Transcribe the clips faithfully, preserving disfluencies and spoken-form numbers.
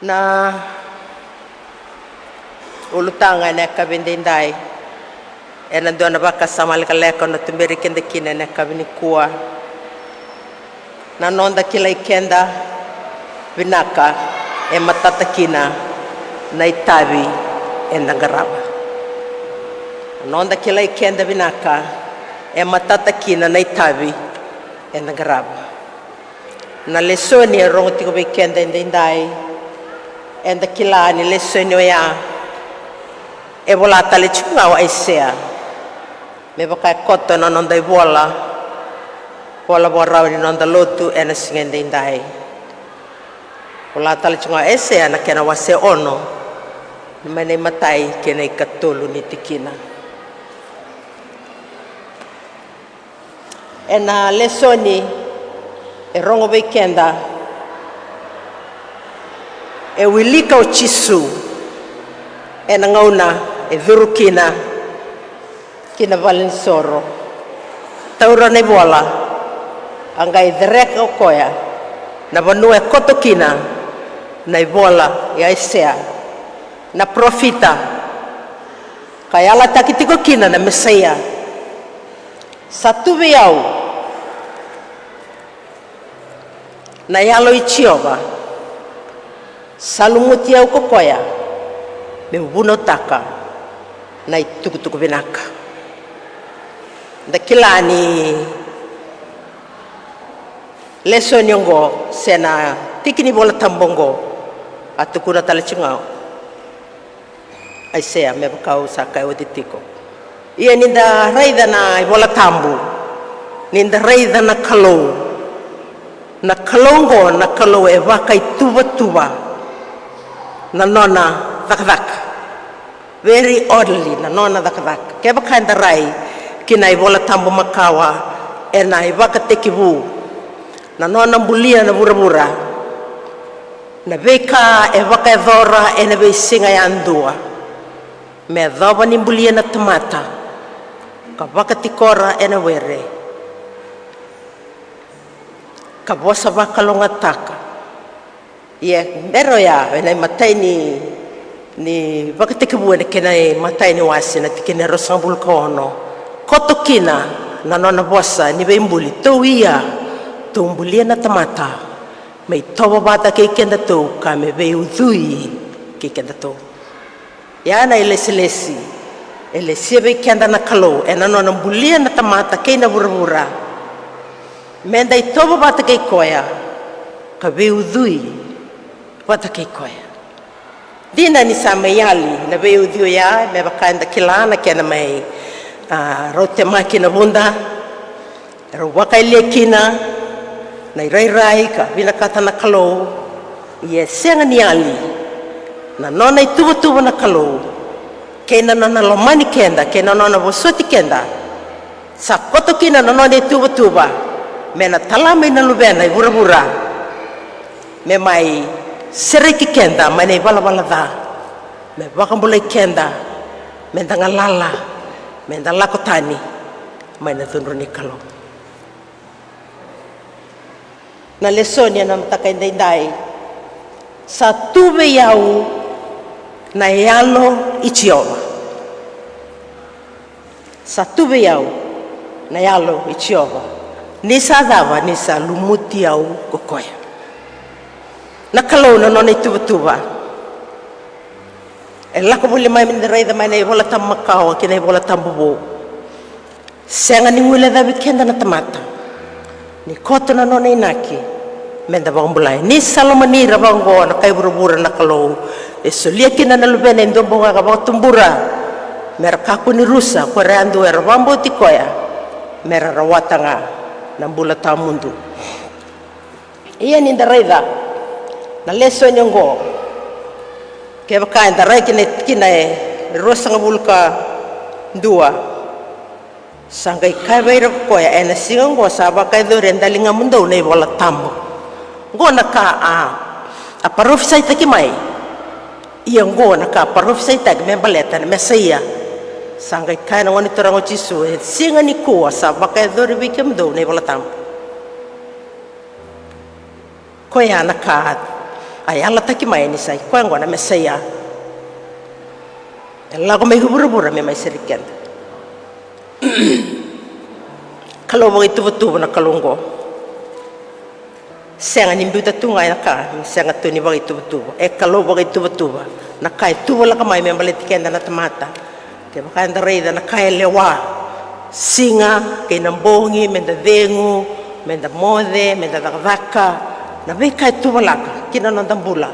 Na ulutaga ena yakavi edaidai ena dua na vakasama lekaleka au na tuberi keda kina ena yakavi nikua. Na noda kilai keda vinaka e matata kina na itavi eda qarava. Na noda kilai keda vinaka e matata kina na itavi eda qarava. Na lesoni e rogo tiko vei keda edaidai, eda kila ni lesoni oya e vola tale tiko ga o Aisea. Me vaka e koto na noda ivola, vola vakarau ni noda lotu ena siga edaidai. Vola tale tiko ga o Aisea na kena wase ono, mai na imatai kei na ikatolu ni tikina. Ena lesoni e rogo vei keda, e wilika o Jisu ena gauna e curu kina ki na valenisoro. Taura na ivola, a qai cereka o koya na vanua e koto kina na ivola i Aisea na parofita, ka yalataki tiko kina na Mesaia. Sa tu vei au na Yalo i Jiova, sa lumuti au ko koya meu vunautaka na itukutuku vinaka. Da kila ni lesoni oqo se na tiki ni Vola Tabu oqo a tukuna tale tiko ga o Aisea, me vaka au sa kaya oti tiko. Ia ni da raica na iVola Tabu, ni da raica na Kalou, na Kalou oqo na Kalou e vakaituvatuva na nona cakacaka. Very oddly na nona cakacaka. Kevaka eda rai ki na iVola Tabu makawa ena iVakatekivu, na nona bulia na vuravura, na veika e vakayacora ena veisiga yadua me yacova ni bulia na tamata, ka vakatikora ena were, ka vosa vakalougatataka. Ia bera oya ena imatai ni, ni Vakatekivu ena kena imatai ni wase na tikina e ruasagavulu ka ono, koto kina na nona vosa ni veibuli: Tou ia, tou bulia na tamata me itovo vata kei kedatou ka me veiucui kei kedatou. Ia na ilesilesi e lesia vei keda na Kalou ena nona bulia na tamata kei na vuravura, meda itovo vata kei koya ka veiucui vata kei koya. Dina ni sa mai yali na veiucui oya, me vaka eda kila na kena mai, a, rau temaki na vuda, rau vakayalia kina na irairai ka vinakata na Kalou. Ia e sega ni yali na nona ituvatuva na Kalou kei na nona lomani keda kei na nona vosoti keda. Sa koto kina na nona ituvatuva me na tala mai na Luvena i vuravura me mai sereki keda mai na ivalavala ca, me vakabulai keda, meda galala, meda lako tani mai na cudru ni Kalou. Na lesoni ena mataka edaidai: Sa tu vei au na Yalo i Jiova. Sa tu vei au na Yalo i Jiova. Ni sa cava? Ni sa lumuti au ko koya. Na Kalou na nona ituvatuva e lako voli mai, meda raica mai na iVola Tabu makawa kei na iVola Tabu vou. Sega ni guilecavi keda na tamata ni koto na nona inaki meda vakabulai. Ni sa lomani ira vaqo na kai vuravura na Kalou, e solia kina na Luvena e dua bau ga ka vakatubura, mera kakua ni rusa ko ira yadua era vakabauti koya, mera rawata ga na bula tawamudu. Ia ni da raica na lesoni oqo, kevaka eda rai kina, kina e ruasagavulu ka dua, sa qai kaya vei ira ko koya: Ena siga oqo sa vakayacori e daligamudou na iVola Tabu. Oqo na ka a, a parofisaitaki mai. Ia oqo na ka a parofisaitaki me baleta na Mesaia. Sa qai kaya na Gone Turaga o Jisu: E siga nikua sa vakayacori vei kemudou na iVola Tabu. Koya na ka A yalataki mai ni sa i koya oqo na Mesaia. E lako mai ki vuravura me mai sereki keda. Kalou vakaituvatuva na Kalou oqo. Sega ni biuta tu ga na ka, sega tu ni vakaituvatuva. E Kalou vakaituvatuva. Na ka e tuvalaka mai me baleti keda na tamata. Kevaka eda raica na ka e lewa, siga kei na bogi, meda cegu, meda moce, meda cakacaka, na veika e tuvalaka ki na noda bula.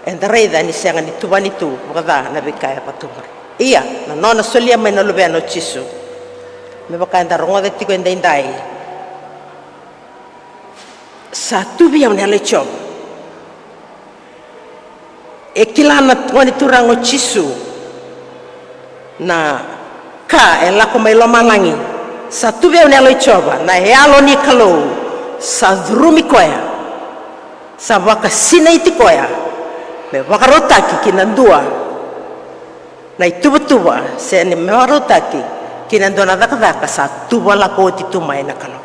Eda raica ni sega ni tuvani tu vakaca na veika e vakatuvani. Ia, na nona solia mai na Luvena o Jisu. Me vaka eda rogoca tiko edaidai. Sa tu vei au na Yalo i Jiova. E kila na Gone Turaga o Jisu na ka e lako mai lomalagi. Sa tu vei au na Yalo i Jiova, na Yalo ni Kalou. Sa curumi koya. Sa vakasinaiti koya me vakarautaki ki na dua na ituvatuva, se ni me vakarautaki ki na dua na cakacaka sa tuvalaka oti tu mai na Kalou.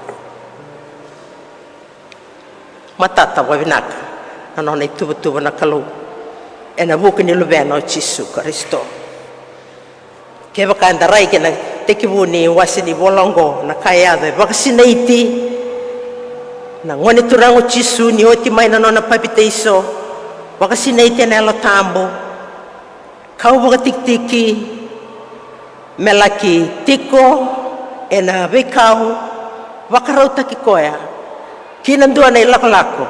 Matata vakavinaka na nona ituvatuva na Kalou ena vuku ni Luvena o Jisu Karisito. Kevaka eda rai ki na tekivu ni wase ni vola oqo, na ka e yaco e vakasinaiti na Gone Turaga o Jisu ni oti mai na nona papitaiso, vakasinaiti ena Yalo Tabu, kau vakatikitiki, me laki tiko ena veikau, vakarautaki koya ki na dua na ilakolako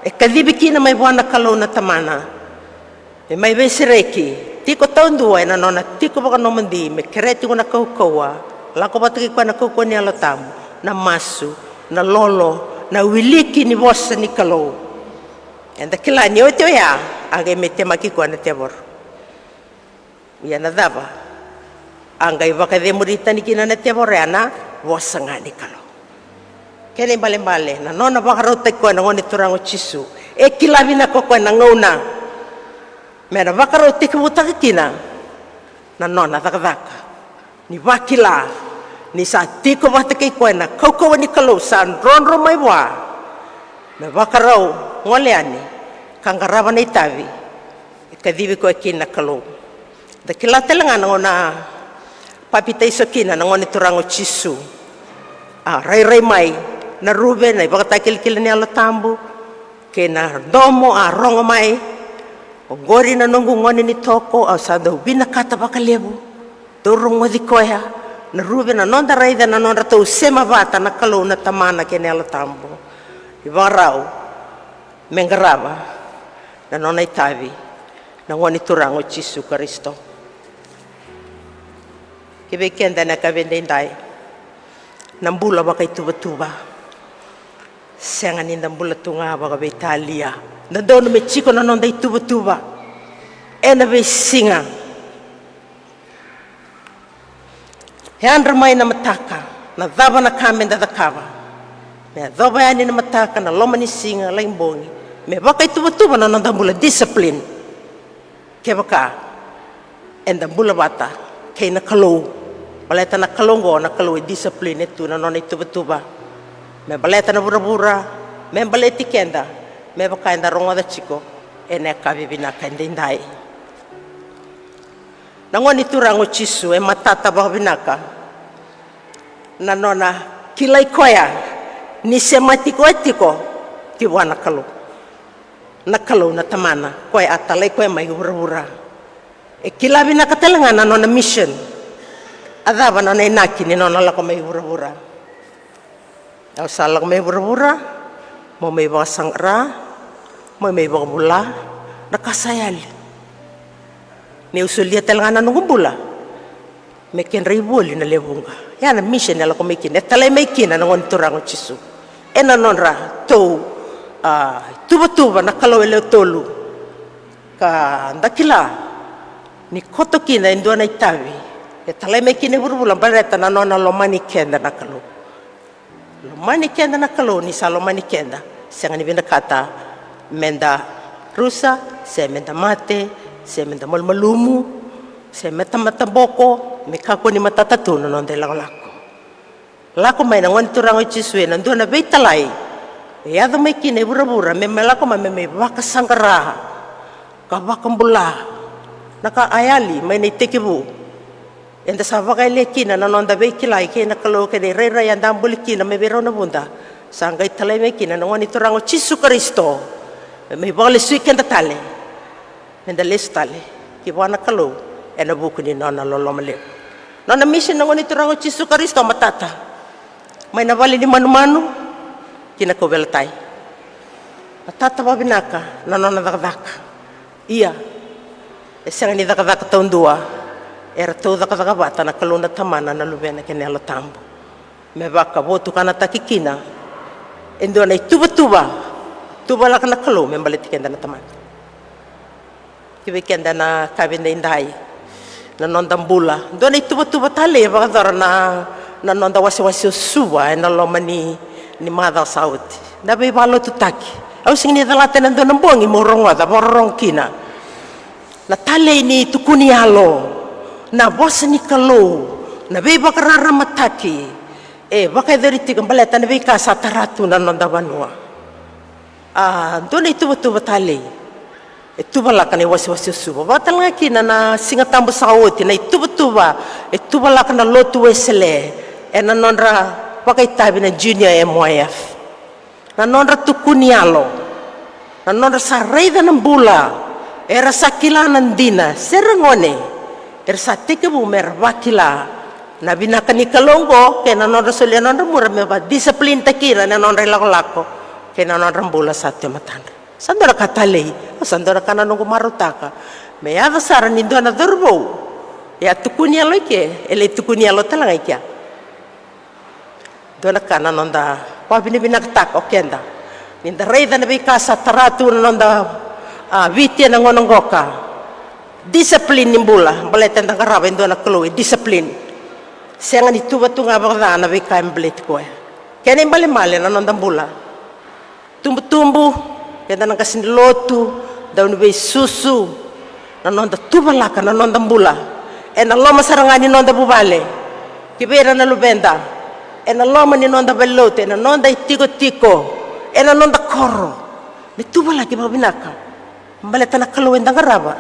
e kacivi kina mai vua na Kalou na Tamana, me mai veisereki tiko taudua ena nona tiko vakanomodi, me kerea tiko na kaukauwa, lako vata kei koya na kaukauwa ni Yalo Tabu, na masu, na lolo, na wiliki ni vosa ni Kalou. Eda kila ni oti oya a qai mai temaki koya na tevoro. Ia na cava a qai vakacemuri tani kina na tevoro? Ya na vosa ga ni Kalou. Kena ibalebale na nona vakarautaki koya na Gone Turaga o Jisu, e kila vinaka o koya na gauna me na vakarau tekivutaka kina na nona cakacaka. Ni vakila ni sa tiko vata kei koya na kaukauwa ni Kalou sa drodro mai vua, me vakarau gole yani ka qarava na itavi e kacivi koya kina na Kalou. Da kila tale ga na gauna papitaiso kina na Gone Turaga o Jisu, a rairai mai na ruve na ivakatakilakila ni Yalo Tabu, kei na domo a rogo mai: Oqori na noqu gone ni toko, au sa dau vinakata vakalevu. Dou rogoci koya. Na ruve, na noda raica na nodratou sema vata na Kalou na Tamana kei na Yalo Tabu. Ivakarau me qarava na nona itavi na Gone Turaga o Jisu Karisito. Ki vei keda ena yakavi edaidai, na bula vakaituvatuva. Sega ni da bula tu ga vakaveitalia. Dodonu me tiko na noda ituvatuva ena veisiga. E yadra mai na mataka, na cava na ka meda cakava? Me yacova yani na mataka, na loma ni siga, lai bogi, me vakaituvatuva na noda bula, discipline. Kevaka eda bula vata kei na Kalou, baleta na Kalou oqo na Kalou e discipline tu na nona ituvatuva me baleta na vuravura, me baleti keda, me vaka eda rogoca tiko ena yakavi vinaka edaidai. Na Gone Turaga o Jisu e matata vakavinaka na nona kilai koya ni semati koya tiko ki vua na Kalou. Na Kalou na Tamana, koya a talai koya mai vuravura. E kila vinaka tale ga na nona mission. A cava na nona inaki ni nona lako mai vuravura? Au sa lako mai vuravura meu mai vakasaqara, meu mai vakabula na ka sa yali. Meu solia tale ga na noqu bula me kedra ivoli na lewe vuqa. Ya na mission e lako mai kina, e talai mai kina na Gone Turaga o Jisu. Ena nodratou, a, tuvatuva na Kalou e lewe tolu. Ka da kila ni koto kina e dua na itavi e talai mai kina e vuravura, baleta na nona lomani keda na Kalou. Lomani keda na Kalou, ni sa lomani keda, sega ni vinakata meda rusa, se meda mate, se meda malumalumu, se meda mataboko, me kakua ni matata tu na noda ilakolako. Lako mai na Gone Turaga o Jisu ena dua na veitalai E yaco mai kina e vuravura me mai lako mai me mai vakasaqara ka vakabula na ka a yali mai na itekivu. Eda sa vakayalia kina na noda veikilai kei na Kalou kei na irairai eda a buli kina mai vei rau na vuda. Sa qai talai mai kina na Gone Turaga o Jisu Karisito me mai vakalesui keda tale, meda lesu tale ki vua na Kalou ena vuku ni nona loloma levu. Nona mission na Gone Turaga o Jisu Karisito matata, mai na vale ni manumanu ki na kauveilatai. Matata vakavinaka na nona cakacaka. Ia, e sega ni cakacaka taudua, eratou cakacaka vata na Kalou na Tamana, na Luvena kei na Yalo Tabu, me vakavotukanataki kina e dua na ituvatuva, tuvalaka na Kalou me baleti keda na tamata. Ki vei keda na ka veidaidai, na noda bula, dua na ituvatuva talei e vakayacora na, na noda wasewase o Suva ena loma ni, ni macawa sa oti. Na veivakalotutaki. Au sega ni calata ena dua na bogi meu rogoca vakarorogo kina na talei ni tukuni yalo, na vosa ni Kalou, na veivakararamataki e vakayacori tiko baleta na veika sa tara tu na noda vanua. A dua na ituvatuva talei e tuvalaka na iwasewase o Suva. Vakatalega kina na Siga Tabu sa oti, na ituvatuva e tuvalaka na Lotu Wesele ena nodra vakaitavi na Junior M Y F. Na nodra tukuni yalo, na nodra sa raica na bula, era sa kila na dina, se ra gone, era sa tekivu me ra vakila na vinaka ni Kalou oqo kei na nodra solia na nodra mura me vakadiscipline-taki ira ena nodra ilakolako kei na nodra bula sa tu e matadra. Sa dua na ka talei, sa dua na ka na noqu marautaka me yaco sara ni dua na cauravou e a tukuni yalo i ke, e lai tukuni yalo talega i kea. Dua na ka na noda vakavinavinakataka o keda ni da raica na veika sa tara tu na noda, a, Viti ena gauna qoka. Discipline ni bula, baleta eda qarava e dua na Kalou e discipline. Sega ni tuva tu ga vakaca na veika e baleti koya. Kena ibalebale na noda bula, tubutubu, keda na qase ni lotu, dau ni veisusu, na noda tuvalaka na noda bula ena loma sara ga ni noda vuvale, ki vei ira na luveda, ena loma ni noda valenilotu, ena noda itikotiko, ena noda koro, me tuvalaki vakavinaka. Baleta na Kalou eda qarava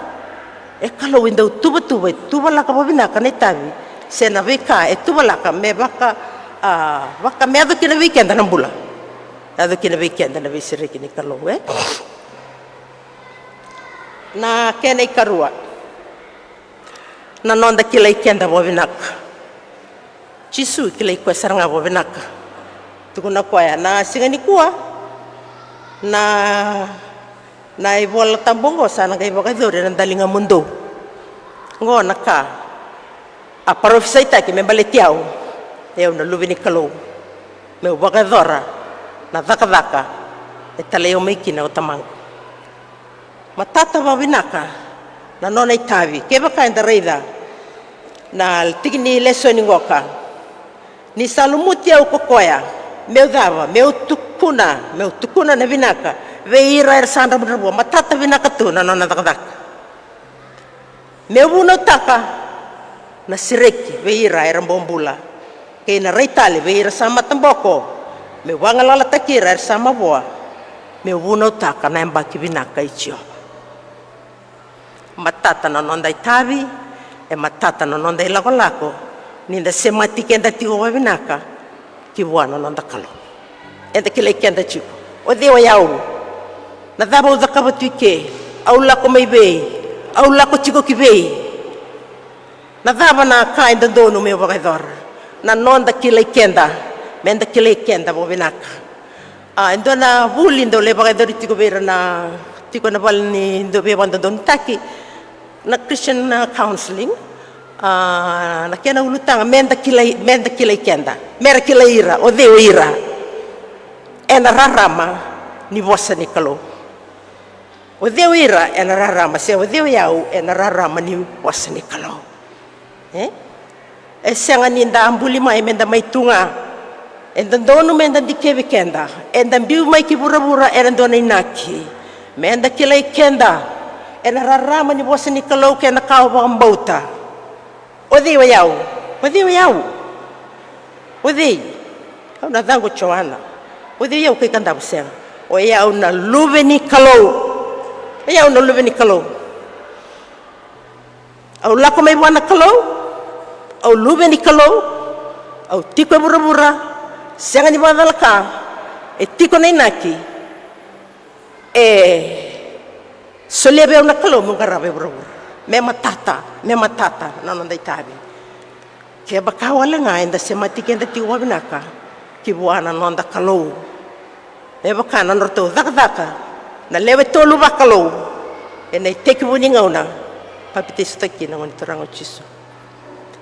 e Kalou e dau tuvatuva, e tuvalaka vakavinaka na itavi se na veika e tuvalaka me vaka, a, vaka me yaco kina vei keda na bula, yaco kina vei keda na veisereki ni Kalou, e? Na kena ikarua, na noda kilai keda vakavinaka. Jisu e kilai koya sara ga vakavinaka. Tukuna o koya na siga nikua, na, na iVola Tabu oqo sa na qai vakayacori ena daligamudou. Oqo na ka a parofisaitaki me baleti au, e au na Luve ni Kalou, meu vakayacora na cakacaka e talai au mai kina o Tamaqu. Matata vakavinaka na nona itavi. Kevaka eda raica na tiki ni lesoni qoka, ni sa lumuti au ko koya, meu cava, meu tukuna, meu tukuna na vinaka vei ira era sa dravudravua. Matata vinaka tu na nona cakacaka. Meu vunautaka na sereki vei ira era bobula, kei na rai tale vei ira sa mataboko, meu vagalalataki ira era sa mavoa, meu vunautaka na yabaki vinaka i Jiova. Matata na noda itavi, e matata na noda ilakolako, ni da semati keda tiko vakavinaka ki vua na noda Kalou. Eda kilai keda tiko. O cei o yau? Na cava au cakava tu i ke? Au lako mai vei? Au lako tiko ki vei? Na cava na ka e dodonu meu vakayacora? Na noda kilai keda, meda kilai keda vakavinaka. A, e dua na vuli dau lai vakayacori tiko vei ira na tiko na vale ni dau veivakadodonutaki, na Christian, a, counseling. A, na kena ulutaga, meda kilai, meda kilai keda, mera kilai ira. O cei o ira? Ena rarama ni vosa ni Kalou. O cei o ira ena rarama, se o cei o yau ena rarama ni vosa ni Kalou? E? E sega ni da buli mai meda mai tu ga. E dodonu meda dikevi keda. Eda biu mai ki vuravura ena dua na inaki. Meda kilai keda ena rarama ni vosa ni Kalou kei na ka o vakabauta. O cei o yau? O cei o yau? O cei? Au na yacaqu o Joana. O cei au kei Kadavu? Sega. O yau na luve ni Kalou. O yau na luve ni Kalou. Au lako mai vua na Kalou. Au luve ni Kalou. Au tiko e vuravura. Sega ni vakacalaka. E tiko na inaki. E solia vei au na Kalou meu qarava e vuravura. Me matata, me matata na noda itavi. Kevaka wale ga eda semati keda tiko vavinaka ki vua na noda Kalou, me vaka na nodratou cakacaka na lewe tolu vakalou ena itekivu ni gauna papitaisotaki kina na Gone Turaga o Jisu.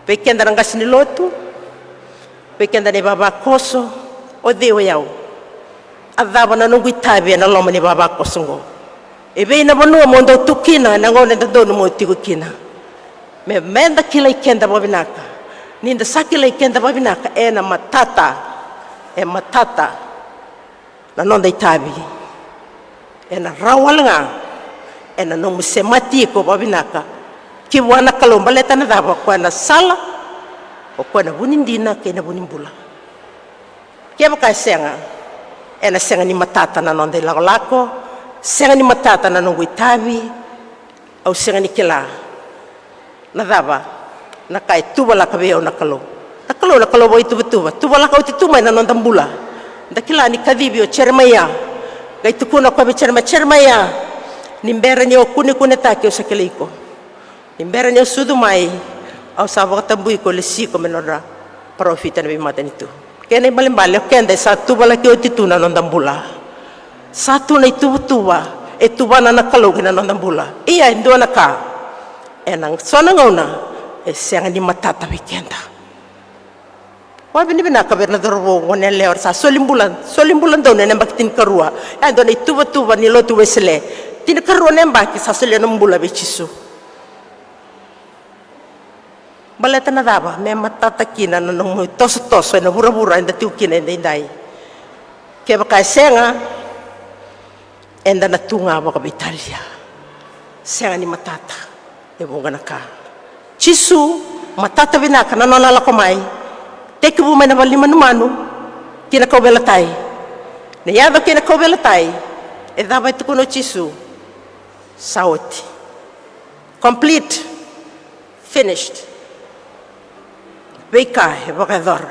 Vei keda na qase ni lotu, vei keda na ivavakoso, o cei o yau? A cava na noqu itavi ena loma ni vavakoso oqo? E vei na vanua mo dou tu kina ena gauna e dodonu mo tiko kina? Me meda kilai keda vavinaka. Ni da sa kilai keda vavinaka, ena matata, e matata na noda itavi. Ena rawa wale ga ena nomu semati iko vavinaka ki vua na Kalou. Baleta na cava? O koya na sala, o koya na vu ni dina kei na vu ni bula. Kevaka e sega, ena sega ni matata na noda ilakolako, sega ni matata na noqu itavi. Au sega ni kila na cava na ka e tuvalaka vei au na Kalou. Na Kalou, na Kalou vakaituvatuva, tuvalaka oti tu mai na noda bula. Da kila ni kacivi o Jeremaia, qai tukuna o koya vei Jeremaia, Jeremaia, ni bera ni o kunekunetaki au sa kilai iko. Ni bera ni o sucu mai au sa vakatabui iko, lesi iko me nodra parofita na veimatanitu. Kena ibalebale, o keda e sa tuvalaki oti tu na noda bula. Sa tu na ituvatuva e tuvana na Kalou ki na noda bula. Ia e dua na ka, ena so na gauna e sega ni matata vei keda. Vakavinavinaka vei ira na cauravou, goneyalewa era sa soli bula, soli bula donu ena yabaki tinikarua. E dua na ituvatuva ni lotu Wesele. Tinikarua na yabaki sa solia na bula vei Jisu. Baleta na cava? Me matata kina na nomu itosotoso ena vuravura eda tiko kina edaidai. Kevaka e sega, eda na tu ga vakaveitalia. Sega ni matata e vuqa na ka. Jisu, matata vinaka na nona lako mai, tekivu mai na valenimanumanu ki na kauveilatai. Na yaco ki na kauveilatai, e cava e tukuna o Jisu? Sa oti. Complete. Finished. Veika e vakayacora.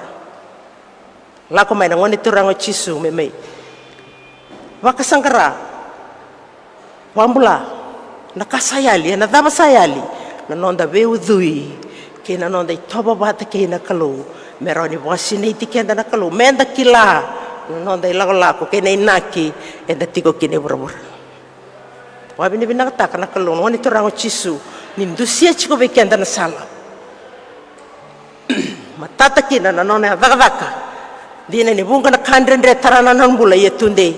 Lako mai na Gone Turaga o Jisu me mai vakasaqara, vakabula na ka sa yali. Ena cava sa yali? Na noda veiucui kei na noda itovo vata kei na Kalou, me rawa ni vakasinaiti keda na Kalou, meda kila na noda ilakolako kei na inaki eda tiko kina e vuravura. Vakavinavinakataka na Kalou, na Gone Turaga o Jisu, ni dusia tiko vei keda na sala. Matata kina na nona cakacaka. Dina ni vuqa na ka dredre e tara na nona bula, ia tudei,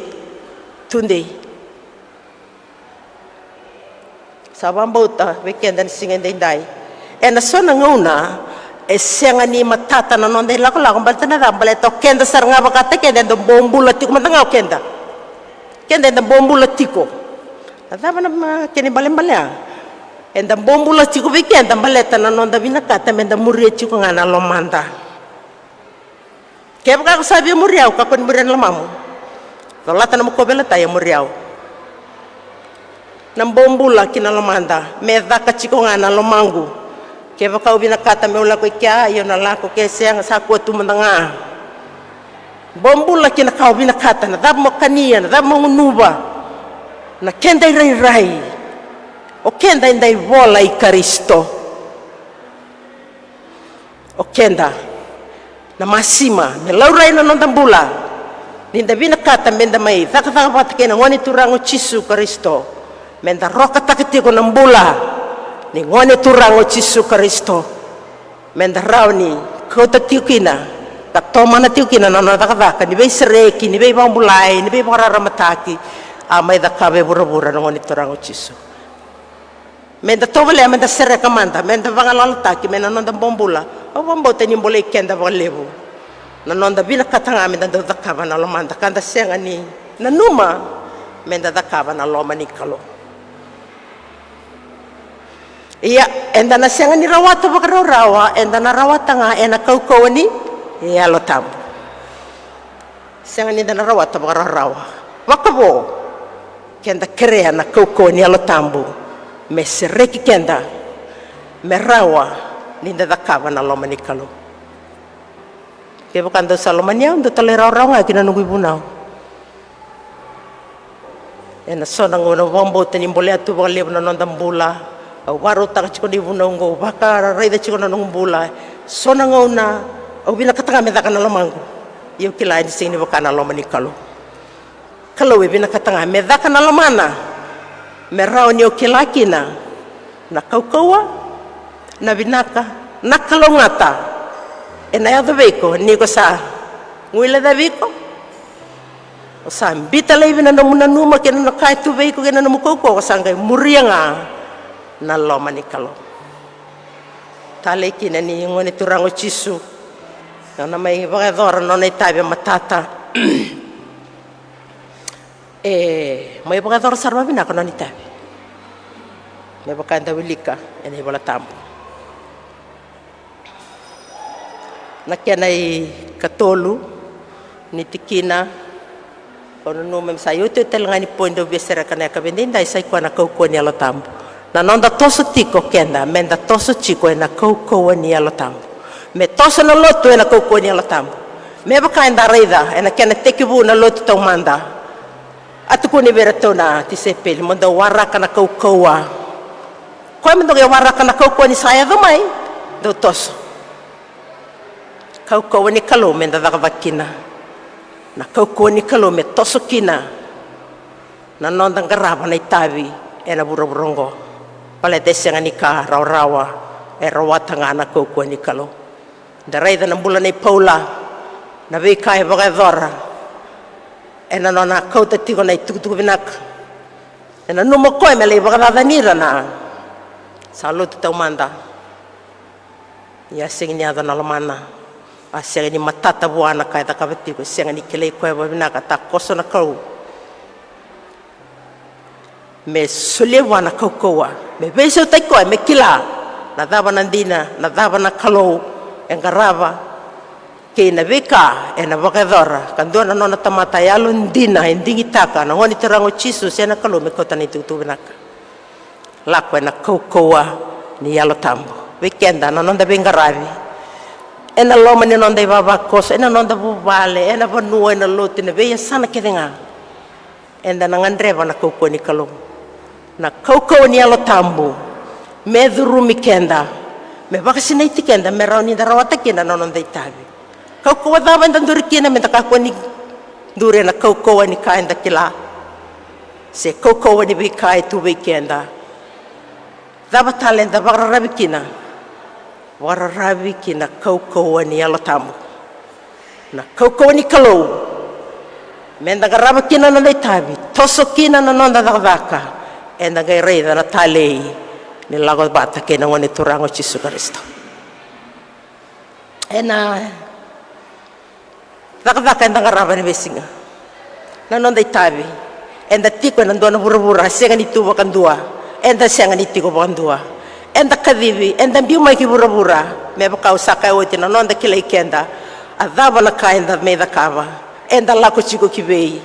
tudei. Sa vakabauta vei keda na siga edaidai. Ena so na gauna e sega ni matata na noda ilakolako, baleta na cava? Baleta o keda sara ga vakataki keda, eda bobula tiko mada ga o keda. Keda eda bobula tiko. Na cava na kena ibalebale? Eda bobula tiko vei keda baleta na noda vinakata meda muria tiko ga na lomada. Kevaka ko sa via muri au, kakua ni muria na lomamu. Colata na nomu kauveilatai, a muri au. Na bobula ki na lomada, me caka tiko ga na lomaqu. Kevaka au vinakata meu lako i kea, ia au na lako, ke sega, sa kua tu mada ga. Bobula ki na ka o vinakata, na cava mo kania, na cava mo gunuva. Na keda irairai, o keda eda ivola i Karisito. O keda na masima me laurai na noda bula. Ni da vinakata meda mai cakacaka vata kei na Gone Turaga o Jisu Karisito, meda rokataka tiko na bula ni Gone Turaga o Jisu Karisito, meda rawa ni kauta tiko kina ka tomana tiko kina na nona cakacaka ni veisereki, ni veivakabulai, ni veivakararamataki a mai cakava e vuravura na Gone Turaga o Jisu. Meda tovolea meda sereka mada, meda vagalalataki mai na noda bobula. Au vakabauta ni bolei keda vakalevu na noda vinakata ga meda dau cakava na lomada, ka da sega ni nanuma meda cakava na loma ni Kalou. Ia, eda na sega ni rawata vakarawarawa, eda na rawata ga ena kaukauwa ni Yalo Tabu. Sega ni da na rawata vakarawarawa vakavo ke da kerea na kaukauwa ni Yalo Tabu me sereki keda, me rawa ni da cakava na loma ni Kalou. Kevaka dou sa lomani au, dou talairawarawa ga ki na noqu ivunau. Ena so na gauna au vakabauta ni bolea tu vakalevu na noda bula. Au vakarautaka tiko na ivunau oqo, au vakaraica tiko na noqu bula. So na gauna au vinakata ga me caka na lomaqu, ia au kila ni sega ni vaka na loma ni Kalou. Kalou e vinakata ga me caka na lomana, me rawa ni o kila kina na kaukauwa, na vinaka, na kalougata ena yaco vei iko ni ko sa guilecavi iko, o sa biuta laivi na nomu nanuma kei na ka e tu vei iko kei na nomu kaukauwa, o sa qai muria ga na loma ni Kalou. Talei kina ni Gone Turaga o Jisu, na nona mai vakayacora na nona itavi e matata. E mai vakayacora sara vakavinaka na nona itavi, me vaka eda wilika ena iVola Tabu. Na kena ikatolu ni tikina, au nanuma me sa iotioti tale ga ni point au via sereka na yakavi edaidai, sa i koya na kaukauwa ni Yalo Tabu. Na noda toso tiko keda, meda toso tiko ena kaukauwa ni Yalo Tabu. Me toso na lotu ena kaukauwa ni Yalo Tabu. Me vaka eda raica ena kena tekivu na lotu taumada. A tukuni vei iratou na tisaipeli, mo dou waraka na kaukauwa. Koya mo dou qai waraka na kaukauwa ni sa yaco mai, dou toso. Kaukauwa ni Kalou meda cakacaka kina. Na kaukauwa ni Kalou me toso kina na noda qarava na itavi ena vuravura oqo. Baleta e sega ni ka rawarawa, e rawata ga na kaukauwa ni Kalou. Da raica na bula nei Paula, na veika e vakayacora ena nona kauta tiko na itukutuku vinaka. E nanuma o koya me lai vakacacani ira na sa lotu taumada. Ia a sega ni yaco na lomana, a sega ni matata vua na ka e cakava tiko, e sega ni kilai koya vakavinaka, takoso na Kalou me solia vua na kaukauwa, me veisautaki koya me kila na cava na dina, na cava na Kalou e qarava, kei na veika ena vakayacora ka dua na nona tamata yalodina e digitaka na Gone Turaga o Jisu se na Kalou me kauta na itukutuku vinaka. Lako ena kaukauwa ni Yalo Tabu vei keda na noda veiqaravi, ena loma ni noda ivavakoso, ena noda vuvale, ena vanua, ena lotu, ena veiyasana kece ga. Eda na gadreva na kaukauwa ni Kalou, na kaukauwa ni Yalo Tabu me curumi keda, me vakasinaiti keda, me rawa ni da rawata kina na noda itavi. Kaukauwa cava eda duri kina, meda kakua ni duri ena kaukauwa ni ka eda kila, se kaukauwa ni veika e tu vei keda. Cava tale eda vakararavi kina? Vakararavi ki na kaukauwa ni Yalo Tabu, na kaukauwa ni Kalou, meda qarava kina na noda itavi, toso kina na noda cakacaka, eda qai raica na talei ni lako vata kei na Gone Turaga o Jisu Karisito. Ena cakacaka eda qarava ena veisiga, na noda itavi, eda tiko ena dua na vuravura sega ni tu vakadua. Eda sega ni tiko vakadua. Eda kacivi, eda biu mai ki vuravura. Me vaka au sa kaya oti, na noda kilai keda, a cava na ka eda mai cakava, eda lako tiko ki vei,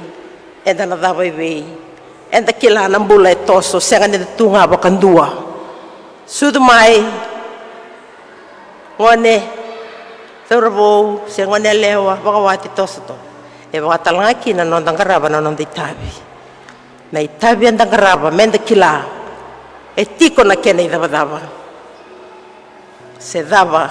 eda na cava i vei. Eda kila na bula e toso, sega ni da tu ga vakadua. Sucu mai, gone, cauravou se gone yalewa, vakawati, toso, toso. E vaka tale ga kina na noda qarava na noda itavi. Na itavi eda qarava, meda kila e tiko na kena icavacava, se cava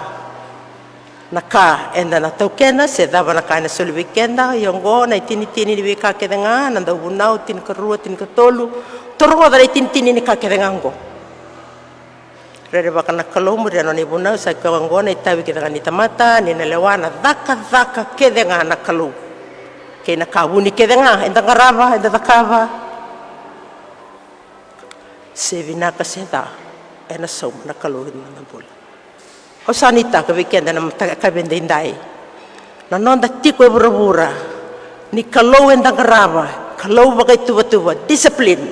na ka eda na taukena, se cava na ka ena soli vei keda. Ia oqo na itinitini ni veika kece ga, na Dauvunau tinikarua, tinikatolu. Tou rogoca na itinitini ni ka kece ga oqo. Rerevaka na Kalou, muria na nona ivunau, sa kaya oqo na itavi kece ga ni tamata, ni na lewa na cakacaka kece ga na Kalou. Kei na ka vuni kece ga eda qarava, eda cakava, se vinaka se ca, ena sauma na Kalou ena noda bula. Au sa nuitaka vei keda na mataka, yakavi edaidai, na noda tiko e vuravura, ni Kalou eda qarava, Kalou vakaituvatuva, discipline.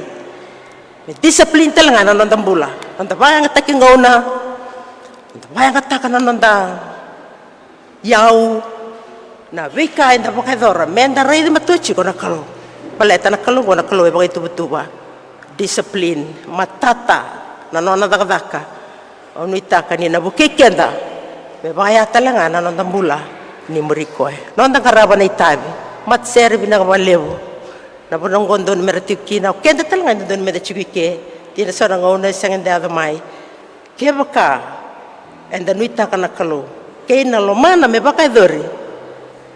Me discipline tale ga na noda bula, noda vakayagataki gauna, noda vakayagataka na noda iyau, Na veika eda vakayacora me da raici matua tiko na Kalou. Baleta na Kalou oqo na Kalou e vakaituvatuva, discipline, matata na nona cakacaka. Au nuitaka ni na vukei keda me vakaya tale ga na noda bula ni muri koya. Noda qarava na itavi. Matasere vinaka vakalevu. Na vanua oqo donu me ra tiko kina, o keda tale ga e dodonu me da tiko i ke. Dina so na gauna e sega ni da yaco mai. Kevaka eda nuitaka na Kalou kei na lomana me vakayacori,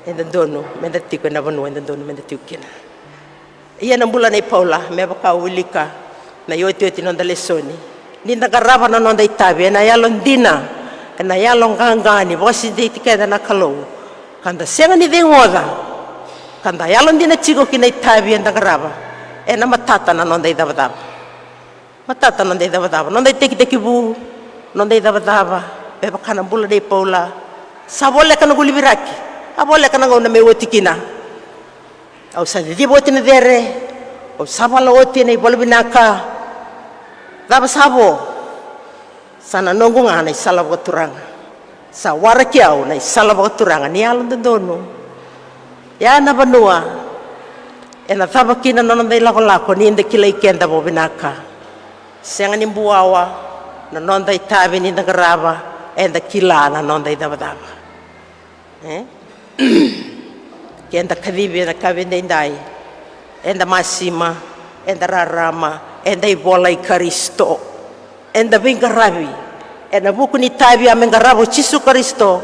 e dodonu me da tiko ena vanua e dodonu me da tiko kina. Ia na bula nei Paula, me vaka au wilika na iotioti noda lesoni, ni da qarava na noda itavi ena yalodina, ena yaloqaqa ni vakasinaiti keda na Kalou, ka da sega ni ceguoca, ka da yalodina tiko ki na itavi eda qarava, ena matata na noda icavacava. Matata noda icavacava, noda itekitekivu, noda icavacava. Me vaka na bula nei Paula, sa voleka na guliviraki. A voleka na gauna me oti kina. Au sa ciciva oti na cere, au sa vala oti na ivola vinaka. Cava sa vo? Sa na noqu ga na isala vakaturaga. Sa waraki au na isala vakaturaga ni yalododonu. Ia na vanua ena cava kina na noda ilakolako ni da kilai keda vakavinaka. Sega ni buawa na noda itavi ni da qarava, eda kila na noda icavacava. E? Keda kacivi ena kavi daidai, eda masima, eda rarama, eda ivola i Karisito, eda veiqaravi ena vuku ni itavi a me qarava o Jisu Karisito.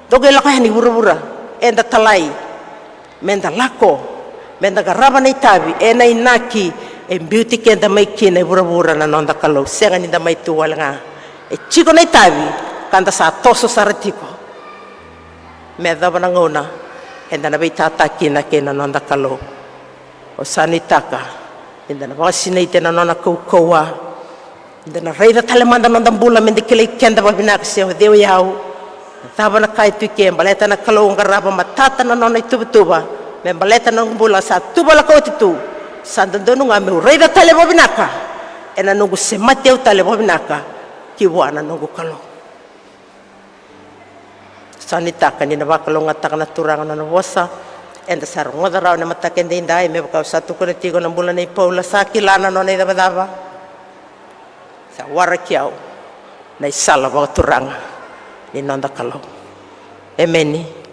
Dou qai lako yani vuravura, eda talai me da lako, me da qarava na itavi ena inaki e biuti keda mai kina e vuravura na noda Kalou. Sega ni da mai tu wale ga, e tiko na itavi ka da sa toso sara tiko. Me yacova na gauna eda na veitata kina kei na noda Kalou. Au sa nuitaka ni da na vakasinaiti ena nona kaukauwa. Da na raica tale mada na noda bula me da kilai keda vakavinaka se o cei o yau. Na cava na ka e tu i ke, baleta na Kalou, qarava matata na nona ituvatuva. Me baleta na noqu bula sa tuvalaka oti tu. Sa dodonu ga meu raica tale vakavinaka ena noqu semati au tale vakavinaka ki vua na noqu Kalou. Sa nuitaka ni na vakalougatataka na Turaga na nona vosa. Eda sa rogoca rawa ena mataka edaidai, me vaka au sa tukuna tiko, na bula nei Paula, sa kila na nona icavacava. Sa waraki au na isala vakaturaga ni noda Kalou. Emeni.